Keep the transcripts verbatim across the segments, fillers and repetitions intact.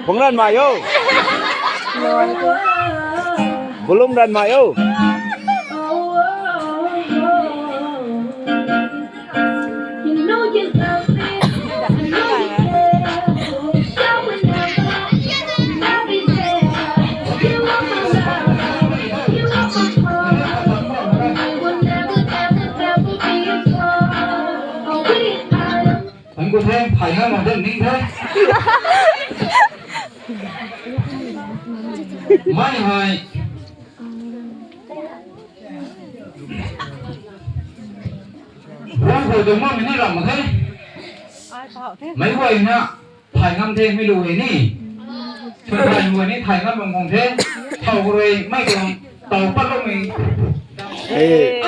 Phung ran mai o. Bulum ran mai o. Thank you, thank you. Thay ngam mak den ning the. Mai hai. Rang khou dungc bammei ni ram mak the. Meic guayna thay ngam the, mi lu hei ni. Sw thay guay ni thay ngam bam khang the. Thow khou rui mei tuang taw pat loumei. Hey.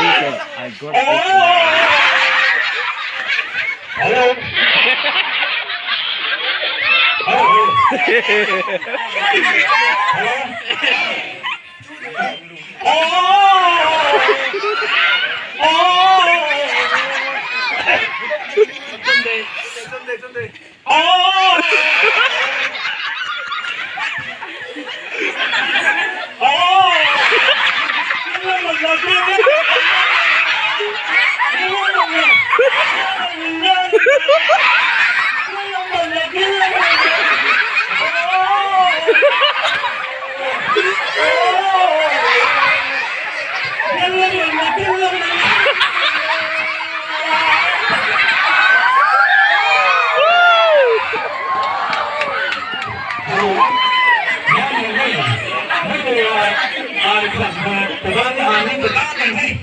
Hello. Hello. Hello. Oh! Oh! Oh! Oh!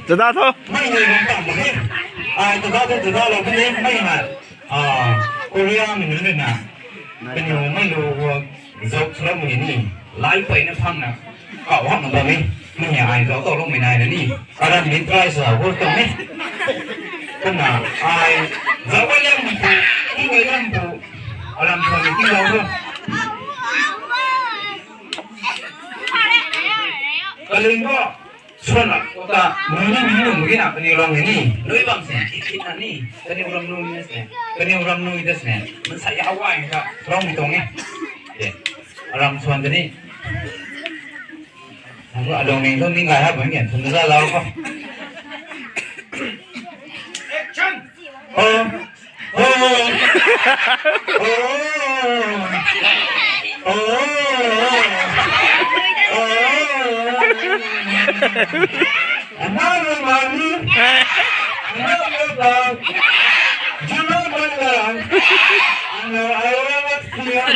Tada tho. Ai tada tho, tada lou puni mei ha. Ah, Korea mei nunc rui na. Kaniw mei lu guang zauc swlou mei ni. Lai peyna phangna. Kau hak na bam e. Mei hei ai zauc tau lou mei nai na ni. Aram ni try sa work tau ni. Kumna ai zauc ai liang pu, ting ai liang pu. Aram sa ni ting zauc tho. Kaling bo. Swan la, ta, nui ni mi nung gi na, kaniw ram ni, nui bam se, kit kit na ni, kaniw ram nui na se, kaniw ram nui da se, man sa ya wai ka, ram mi tong e. Ye, ram swan da ni. Nang adong ning tho ning gai ha bang ngen, thun za lau ko. Action! Oh. Oh. Oh. Oh. Oh. Another money. Another love. You know my love. I know I always feel.